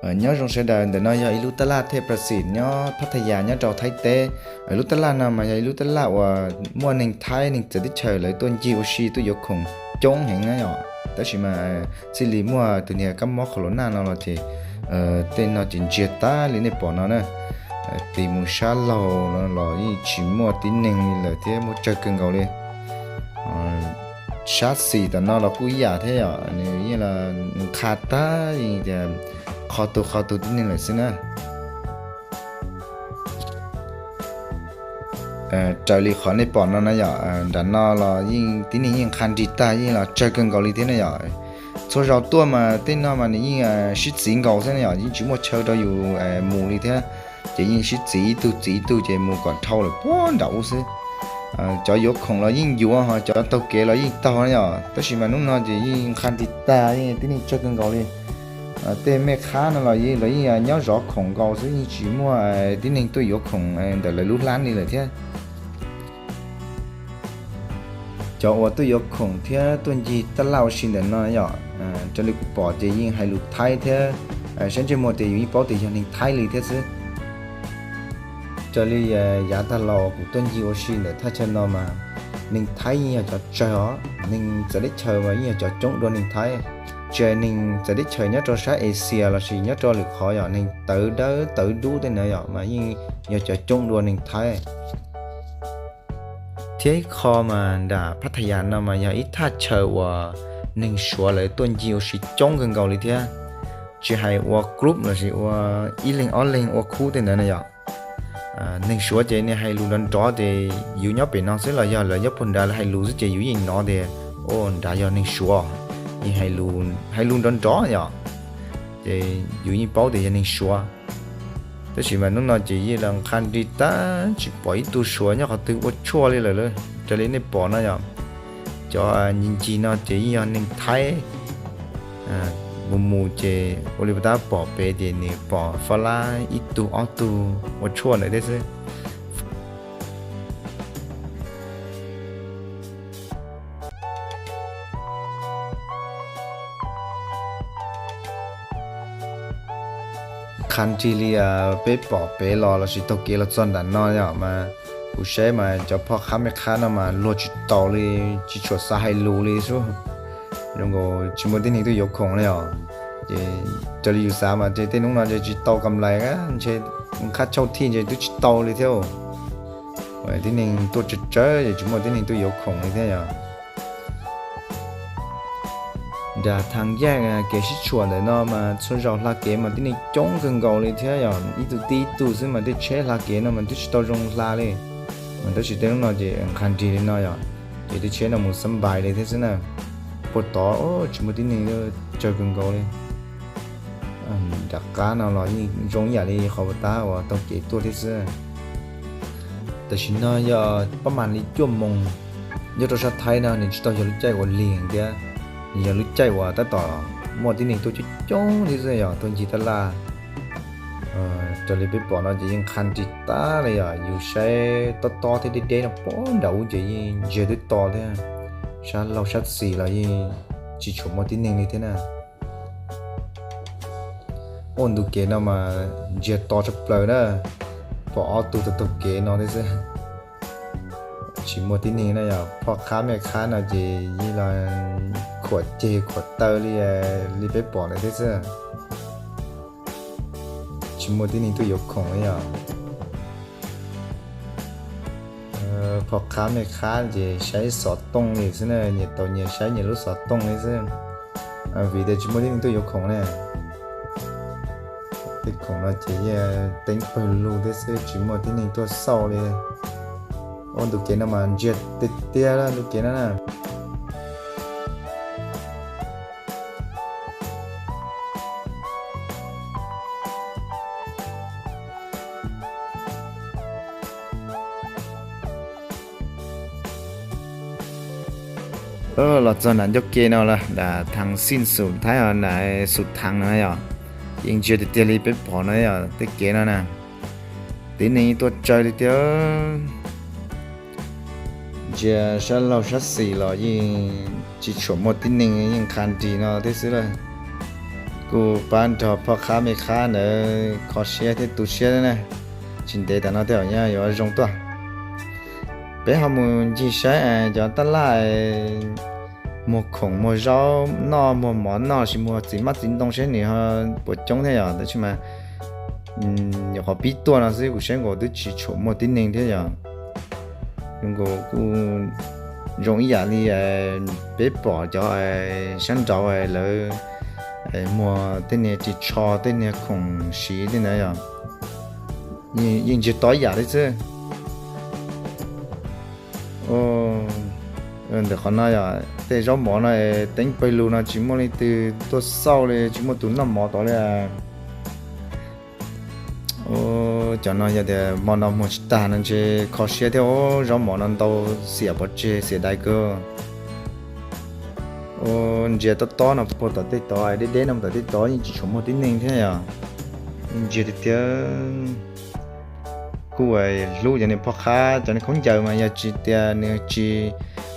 Nyob zoo sawv daws, ntawm no yog ib lub taj laj thej Plas Xim nyob Phab Thas Yas nyob rau Thaib teb. Lub taj laj no mas yog ib lub taj laj uas muaj neeg Thaib neeg txawv teb chaws lawv tuaj ncig ua si tuaj yuav khoom coob heev na yom. Tab sis mas txij li muaj tus niag kab mob khaus los naj no los ces tej no ces ntsiag tag li nej pom no na. Tig mus sab laug los yeej tsis muaj tib neeg li lawm thiab, muaj tsawg kawg nkaus li. Sab xis tom no los kuj ib yam thiab yom, nws yeej los nqha tag, yeej tias qho tus qho tus tib neeg lawm xwb na. Raws li qhov nej pom no na yom, nram no los yeej tib neeg yeej nqha nrig tag, yeej los tsawg kawg nkaus li thiab na yom. Txhua zaus tuaj mas tej no mas nws yeej sib txiv nkaus xwb na yom, yeej tsis muaj chaw rau yus mus li thiab. Ces yeej sib txiv ib tug txiv ib tug ces mus kom dhau lawm puag nram ub xwb. Cov yuav khoom los yeej yuav, ho cov taug kev los yeej taug na yom, tab sis mas hnub no ces yeej nqha nrig tag, yeej tib neeg tsawg kawg nkaus li. Tej mej qhab no los los yeej nyob zov khoom nkaus xwb, yeej tsis muaj tib neeg tuaj yuav khoom ntawm lawv lub hlab li lawm thiab. Cov uas tuaj yuav khoom thiab tuaj ncig taj laj ua si ntawm no yom, raws li kuv pom ces yeej hais lus Thaib thiab, saib ntsej muag ces yus yeej paub tias yog neeg Thaib li thiab xwb. Raws li yav tag los kuv tuaj ncig ua si ntawm thaj chaw no mas neeg Thaib yeej yog cov tsawg os, neeg txawv teb chaws mas yeej yog cov coob dua neeg Thaib. Tsis hais neeg txawv teb chaws nyob rau sab Asia lossis nyob rau lwm qhov yom, neeg tawv dawb tawv dub tej na yom mas yeej yog cov coob dua neeg Thaib. Thiab ib qho mas nram Phab Thas Yas no mas yog ib thaj chaw uas neeg Suav lawv tuaj ncig ua si coob kawg nkaus li thiab. Tsis hais ua group lossis ua ib leeg ob leeg ua khub tej ntawd na yom. Neeg Suav ces nws hais lus nrov nrov ces yus nyob pem no xwb los yog lawv nyob puag nrad lawv hais lus xwb ces yus yeej hnov tias, o, nrad yog neeg Suav, yeej hais lus nrov nrov yom, ces yus yeej paub tias yog neeg Suav. Tab sis mas hnub no ces yeej los nqha nrig tag, tsis pom ib tug Suav nyob qhov twg ua tshuaj li lawm. Raws li nej pom no yom, cov ncig ncig no ces yeej yog neeg Thaib. Mus mus ces ua li pas tab pom pem ces nws pom faj lab ib tug ob tug ua tshuaj ntawd thiab xwb. Qha nrig li peb pom pem los lossis taug kev los txog nram no yom mas kuv saib mas cov phoj qhab mej qhab no mas luag tsis taus li, tsis tshua xav hais lus li xwb. Zoo nkaus tsis muaj tib neeg tuaj yuav khoom li os. Ces raws li yus xav mas tej hnub no ntshe tsis tau kam lais, ntshe qhab chauj thij ntshe twb tsis tau li thiab. Tib neeg tuaj tsawg tsawg ces tsis muaj tib neeg tuaj yuav khoom li thiab yom. Nram Thaj Yaj kev sib tshuam ntawm no mas txhua zaus hla kev mas tib neeg coob kawg nkaus li thiab yom, ib tug tib ib tug xwb mas tej tsheb hla kev no mas twb tsis tau zoo hla li. Mas tab sis tej hnub no ces nqha nrig li no yom, ces tej tsheb no mus xab npais li thiab xwb na. Puag tod tsis muaj tib neeg, tsawg kawg nkaus li. Nram qab no los yeej zoo ib yam li qhov uas tab uas taug kev tuaj thiab xwb. Tam sim no yog pab mam li cuaj moos, nyob rau sab Thaib no nws tsis tau yog lub caij uas lig thiab, nws yog lub caij uas tab tom muaj tib neeg tuaj coob coob thiab xwb yog tuaj ncig taj laj. Raws li peb pom no ces yeej qha nrig tag li yom, yus saib tob tob thiab deb deb no puag nram ub ces yeej ntsiag twb to thiab. Sab laug sab xis los yeej tsis tshua muaj tib neeg li thiab na. Ua ntu kev no mas ntsiag to tshaj plaws na, pom ob tug taug taug kev no thiab xwb. Tsis muaj tib neeg na yom, phoj qhab mej qhab no ces yeej los khuam ceg khuam taw li, li peb pom lawm thiab xwb. Tsis muaj tib neeg tuaj yuav khoom li yom. Phoj qhab mej qhab ces saib xov tooj li xwb na, nyias tau nyias saib nyias lub xov tooj li xwb. Vim tias tsis muaj tib neeg tuaj yuav khoom na. Tej khoom no ces yeej teeb pawg lug thiab xwb, tsis muaj tib neeg tuaj xauj li. Ua ntu kev no mas ntsiag tiag tiag ntu kev no na. Los txog nram ncauj ke no lawm, nram Thaj Xij Xum Thaib, nram Xum Thav no yom, yeej ntsiag tiag tiag li peb pom no yom, tej kev no na, tib neeg tuaj tsawg li tiag. Ntsia sab laug sab xis los yeej tsis tshua muaj tib neeg, yeej qha nrig no thiab xwb lawm. Kuj pab nrog poj qhab me qhab ntawd kho siab thiab tu siab na. Tsis ntev tam no tej zaum yuav zoo tuaj. Peb ho mus ncig saib cov tab laj muag khoom muag zaub noj, muag mov noj, sis muag txiv mab txiv ntoo saib nws ho puas coob thiab yom. Tab sis mas nyuam qhuav pib tuaj no xwb, kuv saib nkaus twb tsis tshua muaj tib neeg thiab yom. Nkaus kuj zoo ib yam li peb pom cov sab nraud lawv muag tej niag ris tsho, tej niag khoom siv tej ntawd yom. Yeej ntsiag to ib yam li xwb. Ntawm qhov no yog tej zaub mov no, teeb pawg lug no tsis muaj leej twg tuaj xauj li, tsis muaj tus noj mov tod li. Cov no yog tias hmo no muag tsis tag no ntshe kho siab thiab. Zaub mov no ntau, xiam pov tseg, xiam dai kawg. Ntsia tob tob no puag tom tej tod, deb deb no tom tej tod yeej tsis tshua muaj tib neeg thiab yom. Yeej ntsiag tiag tiag. Kuj hlub cov niag poj qhab, cov niag khaub ncaws mas yog tsis tias nws tsis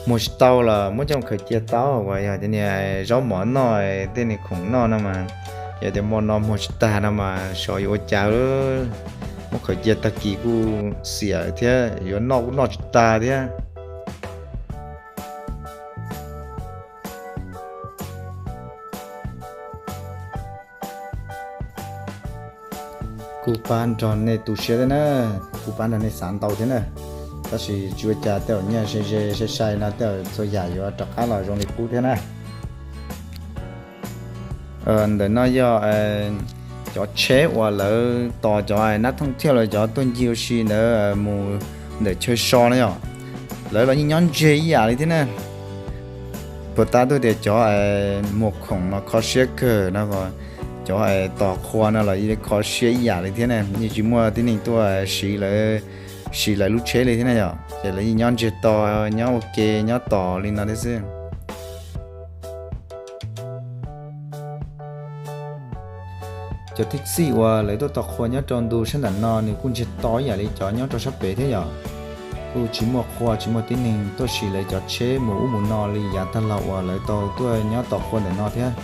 muag tsis tau los muab coj mus khaws cia tau, uas yog cov niag zaub mov noj, tej niag khoom noj no mas, yog tias hmo no muag tsis tag no mas xyov yuav ua cas. Muab khaws cia tag kis kuj xiam thiab, yuav noj kuj noj tsis tag thiab. Kuj pab nrog nej tu siab thiab na, kuj pab nrog nej xav ntau thiab na. Tab sis tsis ua cas, tej zaum nyaj ze ze sai sai no tej zaum txhua yam yuav rov qab los zoo li qub thiab na. Ntawm no yog cov tsheb uas lawv tos cov nab thooj thiaj los cov tuaj ncig ua si ntawd mus ntawm chaw so na yom. Lawv los yeej nyob ntseg ib yam li thiab na. Puas tab tuaj tias cov muag khoom no kho siab kawg no, cov tos qhua no los yeej kho siab ib yam li thiab na. Yeej tsis muaj tib neeg tuaj siv lawv, siv lawv lub tsheb li thiab na yom. Ces lawv yeej nyob ntsiag to, nyob ua ke, nyob tos li no thiab xwb. Cov thib txij uas lawv tuaj tos qhua nyob rau ntu sab ntawm no nws kuj ntsiag to ib yam li cov nyob rau sab pem thiab yom. Kuj tsis muaj qhua, tsis muaj tib neeg tuaj siv lawv cov tsheb mus ub mus no li yav tag los uas lawv tau tuaj nyob tos qhua ntawm no thiab.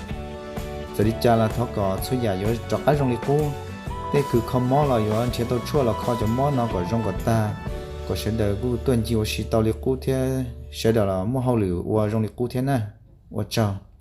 Txawm li cas los thov kom txhua yam yuav rov qab zoo li qub. Tej kws kho mob los yuav nrhiav tau tshuaj los kho cov mob no kom zoo kom tag, kom sawv daws kuj tuaj ncig ua si tau li qub thiab sawv daws los muaj hauj lwm ua zoo li qub thiab na. Ua tsaug.